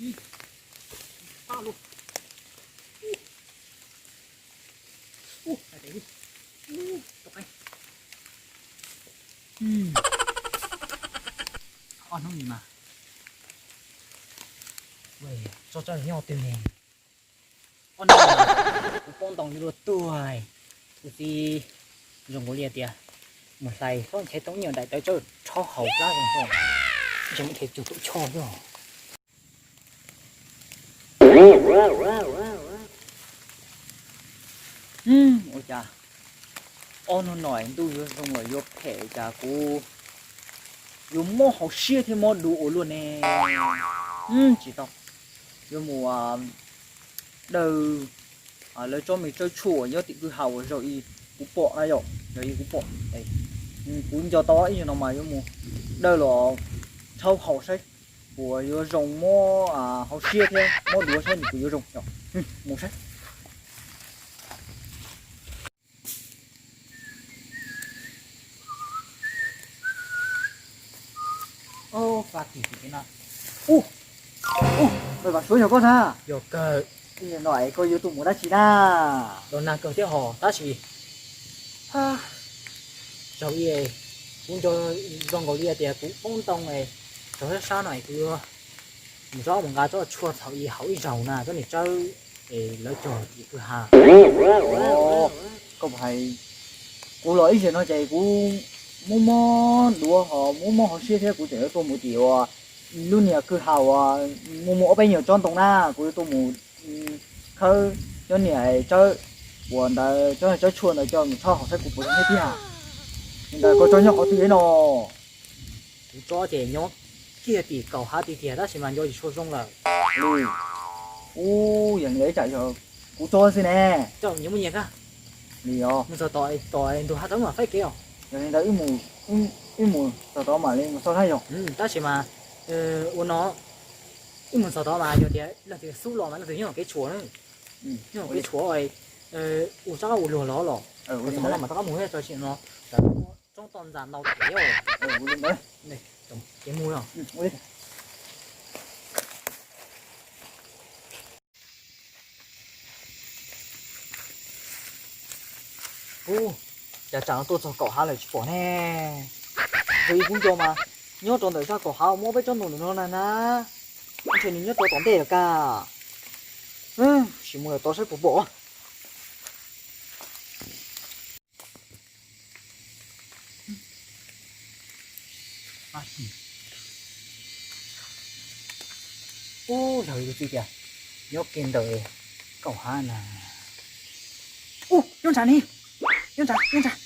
Ob hnub ni mas tso tso nyob twg ne. Ob hnub kuv poob ntoo yuav luag tuag. Kuv txiv zoo nkaus li tias mus hlais hlob nchaiv tau ib nyuag daim tawv tsawb rhaub haus plab zoo zoo, ib tsam muab rhe cug tuam choj xwb. Ua cas ob hnub no ntuj yuav zoo los yuav phem cas kuv yuav mob hauv siab thiab mob duav ua luaj ne. Tsis tau, yuav mus daws lawv tsob me tsawb tshuaj uas nyob tim kwj ha uas zaum ib kuv pom na yom, zaum ib kuv pom. Kuv nco tau ib zaug no mas yuav mus daws los rhaub haus saib puas yuav zoo mob hauv siab thiab mob duav saib nws puas yuav zoo. Mus saib. Ub, ub, Vam Suav yog koj na? Yog kawg. Ib zaug no es koj yuav tuaj mus dab tsi na? Los nag kawg thiab hos tab sis zaum ib kuv nco zoo nkaus li tias kuv poob ntoo es raug sab sab no es kuv yuav mus tsob mus nqa tsob tshuaj txhaum ib haus ib zaug na tsob niag tsawb es lawv cog tim kwj ha. Koj puas hais, kuv los ib zaug no ces kuv mob mob duav hos mob mob hauv siab thiab kuv tseem yuav tuaj mus tim uas lub niag kwj ha uas muaj muaj ob peb nyuag tsob ntoo na, kuv yuav tuaj mus khawb cov niag tsawb uas ntawd, cov niag tsawb tshuaj ntawd coj mus rhaub haus saib kuv puas zoo thiab tiag. Li ntawd koj tsob nyob qhov twg no? Kuv tsob ces nyob kiag tim kaum hav tiag tiag tab sis mas nco tsis tshua zoo lawm. Ub, yog li ntawd ib tsam yog kuv tsob xwb ne. Coj nyias muaj nyias kab. Li os. Mus txog tom ntug hav tawm mas faib kev os. Yog li ntawd wb mus txog tod mam li mus xauj saib yog. Tab sis mas ua no, wb mus txog tod mas yog tias leej twg xub los mas leej twg nyob kev tshuam na. Nyob kev tshuam ua rov qab ua luag los los. Txog no mas rov qab mus thiab tso sim no. Tsoob toj ntxas ntau kev. Kev mus. Ub, cas tsam no tuaj txog kaum hav lawm tsis pom ne. Zoo li kuv nco mas nyob rau ntawm zaj kaum hav muaj peb tsob ntoo ntawm no na na. Ntshe nws nyob rau tom ntej lawm kag. Sim mus lawm tod saib puas pom. Ub, yog li tias nyob kiag ntawm kaum hav na. Ub, nyob ntshav ni, nyob ntshav, nyob ntshav.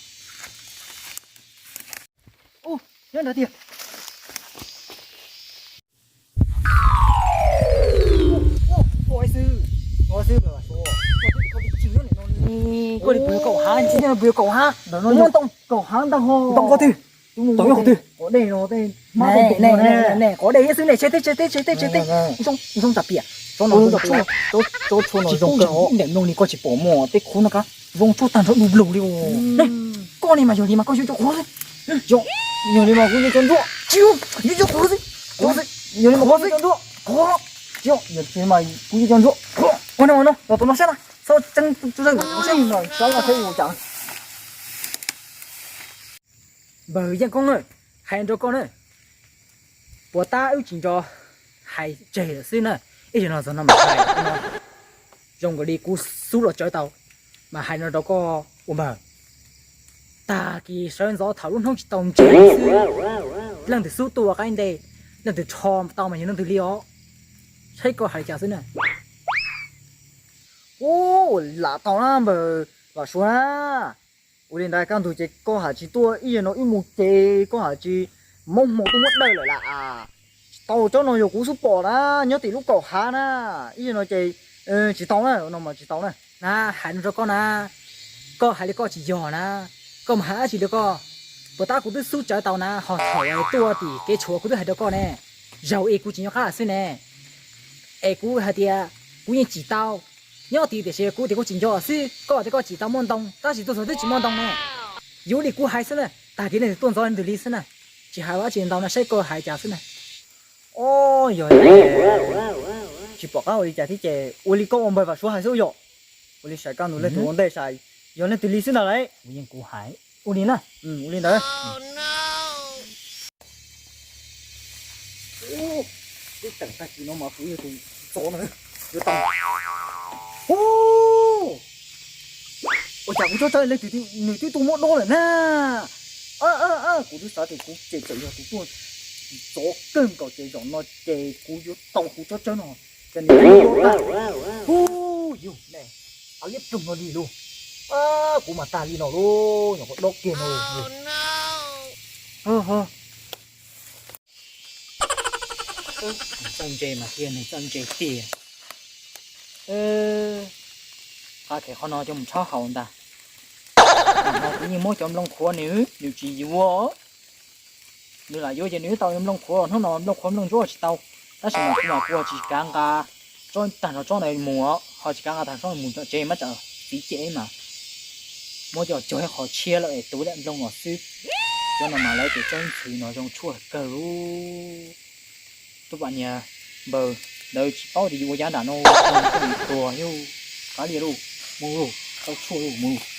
Ub, nyob ntshav tiag. Koj li pw kaum hav, nyob pw kaum hav, muab ntoo kaum hav ntau ho. Ntoo qhov twg? Tom qhov twg? Qhov dej no, qhov dej xwb ne, tseg teb, tseg teb, tseg teb, tseg teb. Zoo tag piam, tsob no zoo, tsob tshuaj no zoo kawg. Ntawm no li koj tsis pom mog, tej qhov no ka zoo tsuag tag nrho du lug li. Koj li mas yog li mas koj yuav cov qhov xwb. Yog li mas kuv yuav cov ntsuab, tsis yuav cov qhov xwb. Yog li mas kuv yuav cov ntsuab, qhov, yog li mas kuv yuav cov ntsuab. Ua no, ua no, los tom no saib na, txhob tseeb, saib no, saib no, saib ua cas. Npawg Yeej Koob na, hais rau koj na, puas tab wb tsis nco hais tseg lawm xwb na. Ib zaug no txog no mas hais no zoo nkaus li kuv xub los tsawv tau, mas hais no rau koj ua npawg. Tag kis sawv ntxov thaum lub hnub tsis tau ntse xwb, leej twg xub tuaj ua qaib ntej, leej twg rho tau mas yog leej twg li os. Saib koj hais li cas xwb na. Ub, lam tau na npawg Vam Suav na. Ua li ntawd kaj ntug ces koj haj tsis tuaj ib zaug no wb mus ces koj haj tsis mob hmo tuaj muab dawj lawm las. Tsis tau, tsob no yog kuv xub pom na, nyob tim lub kaum hav na. Ib zaug no ces tsis tau na, no mas tsis tau na. Na, hais no rau koj na, koj hais li koj tsis yog na, koj mus hais dab tsi li koj. Puas tab kuv twb xub tsawv tau na, ho thaum tuaj tim kev tshuam kuv twb hais rau koj ne, zaum ib kuv tsis nco qab xwb ne. Es kuv hais tias kuv yeej tsim tau nyob tid tiam sis kuv tias kuv tsis nco xwb, koj tias koj tsim tau muaj ntoo tab sis tuaj txog twb tsis muaj ntoo ne. Yus li kuv hais xwb na, tag kis leej twg tuaj ntxov leej twg li xwb na, tsis hais dab tsi ntau no, saib koj hais cas xwb na. Ob, yog li, Tsis pom qab ua li cas thiab ces ua li koj ua npawg Vam Suav hais xwb yom. Ua li saib koj nws leej twg ua ntej saib yog leej twg li xwb ntag lauj. Kuv yeej kuv hais ua li na. Ua li ntawd. Tib teem tag kis no mas kuv yog tus txov na, yuav tau. Ua cas kuv tsob tsawb leej twg nws twb tuaj muab dob lawm na. Kuv twb xav tias kuv ces txawm yog tus tuaj txov kawg nkaus ces zaum no ces kuv yuav tau kuv tsob tsawb no. Ces nws twb muab dob tag. Hu, yus ne, a liab ploog no li lauj. Kuv mas tag li no lauj, nyuam qhuav dob kiag no. Txawj ntse mas tiag, nws txawj ntse tiag. Qab khev qhov no coj mus tshab haus ntag. Kuv yeej muab cov nplooj qhuav nws, nws tsis yuav. Nws lam yuav ces nws twb tau nplooj qhuav los, hnub no nplooj qhuav nplooj ntsuab tsis tau. Tab sis mas kuv mas kuv tsis kav nqa tsob tag nrho tsob ntawd mus, ho tsis kav nqa tag nrho tsob mus tsev mas tsam txiv cem mas. Muab coj cog ib qho tshiab lawm es tu lawm nplooj los xwb. Cov no mas lawv tias tsob ntxhwv no zoo tshuaj kawg. Tub Vam niag npawg ntawd tsis paub tias yus ua yav nram no tuag yus, kav liam lauj, mus lauj, tau tshuaj lauj, mus lauj.